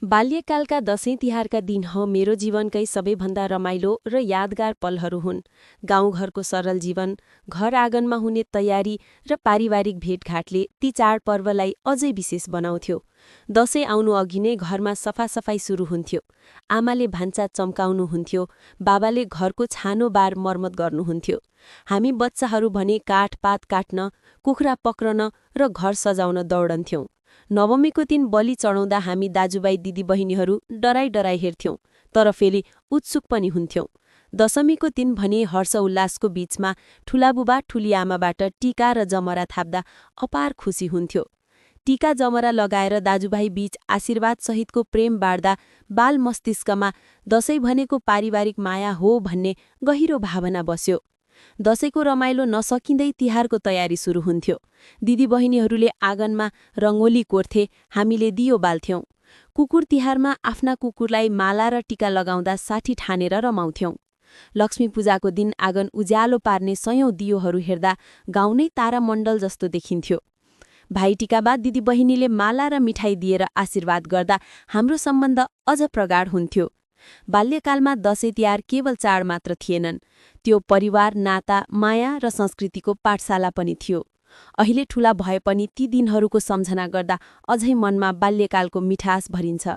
बाल्यकालका दशैं तिहारका दिन मेरो जीवनकै सबैभन्दा रमाइलो र यादगार पलहरू हुन्। गाउँघरको सरल जीवन, घर आँगनमा हुने तयारी र पारिवारिक भेटघाटले ती चाडपर्वलाई अझै विशेष बनाउँथ्यो। दशैं आउनु अघि नै घरमा सफासफाई सुरु हुन्थ्यो। आमाले भान्सा चम्काउनुहुन्थ्यो, बाबाले घरको छानो बार मर्मत गर्नुहुन्थ्यो। हामी बच्चाहरू भने काठपात काट्न, कुखुरा पक्रन र घर सजाउन दौडन्थ्यौं। नवमीको दिन बलि चढाउँदा हामी दाजुभाइ दिदीबहिनीहरू डराई डराई हेर्थ्यौं, तर फेरि उत्सुक पनि हुन्थ्यौं। दशमीको दिन भने हर्ष उल्लासको बीचमा ठुलाबुबा ठुलीआमाबाट टीका र जमरा थाप्दा अपार खुसी हुन्थ्यो। टीका जमरा लगाएर दाजुभाइ बीच आशीर्वाद सहितको प्रेम बाड्दा बाल मस्तिष्कमा दशैं भनेको पारिवारिक माया हो भन्ने गहिरो भावना बस्यो। दशैंको रमाइलो नसकिँदै तिहारको तयारी सुरु हुन्थ्यो। दिदीबहिनीहरूले आँगनमा रङ्गोली कोर्थे, हामीले दियो बाल्थ्यौं। कुकुर तिहारमा आफ्ना कुकुरलाई माला र टीका लगाउँदा साठी ठानेर रमाउँथ्यौं। लक्ष्मी पूजाको दिन आँगन उज्यालो पार्ने सयौं दियोहरू हेर्दा गाउँ नै तारामण्डल जस्तो देखिन्थ्यो। भाइटीका बाद दिदीबहिनीले माला र मिठाई दिएर आशीर्वाद गर्दा हाम्रो सम्बन्ध अझ प्रगाढ हुन्थ्यो। बाल्यकालमा दशैं तिहार केवल चाड मात्र थिएनन्, त्यो परिवार, नाता, माया र संस्कृतिको पाठशाला पनि थियो। अहिले ठूला भए पनि ती दिनहरूको सम्झना गर्दा अझै मनमा बाल्यकालको मिठास भरिन्छ।